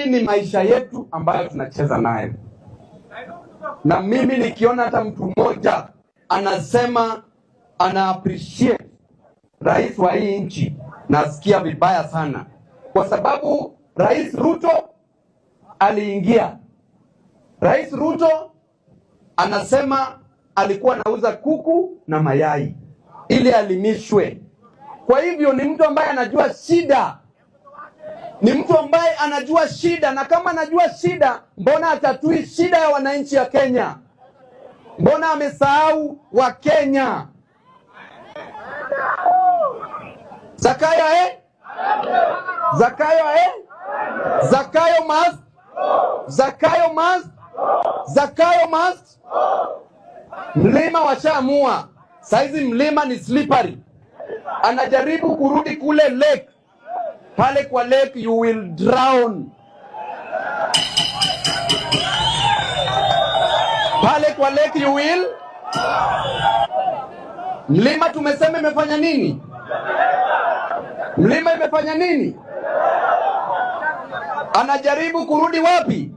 Hii ni maisha yetu ambayo tunacheza nayo, na mimi nikiona hata mtu mmoja anasema ana appreciate rais wa hii nchi, nasikia vibaya sana, kwa sababu Rais Ruto aliingia. Rais Ruto anasema alikuwa anauza kuku na mayai ili alimishwe. Kwa hivyo ni mtu ambaye anajua shida, ni mtu ambaye anajua shida, na kama anajua shida, mbona atatui shida ya wananchi ya Kenya? Mbona amesahau wa Kenya? Zakayo eh? Zakayo eh? Zakayo must. Zakayo must. Zakayo must. Mlima washaamua saizi, mlima ni slippery, anajaribu kurudi kule lake. Pale kwa lake you will drown. Pale kwa lake you will. Mlima tumesema imefanya nini? Mlima imefanya nini? Anajaribu kurudi wapi?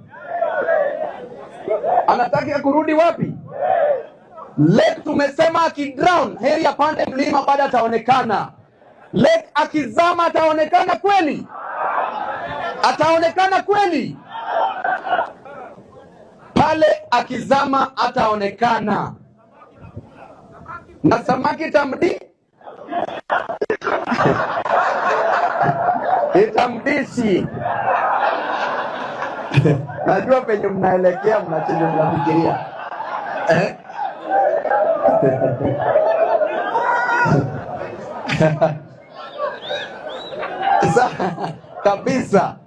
Anataka kurudi wapi? Lake tumesema akidrown, heri apande mlima, baada ataonekana. Lake akizama ataonekana kweli? Ataonekana kweli? Pale akizama ataonekana, na samaki itamdi itamdishi. Najua penye mnaelekea, mnachenye mnafikiria eh? Kabisa.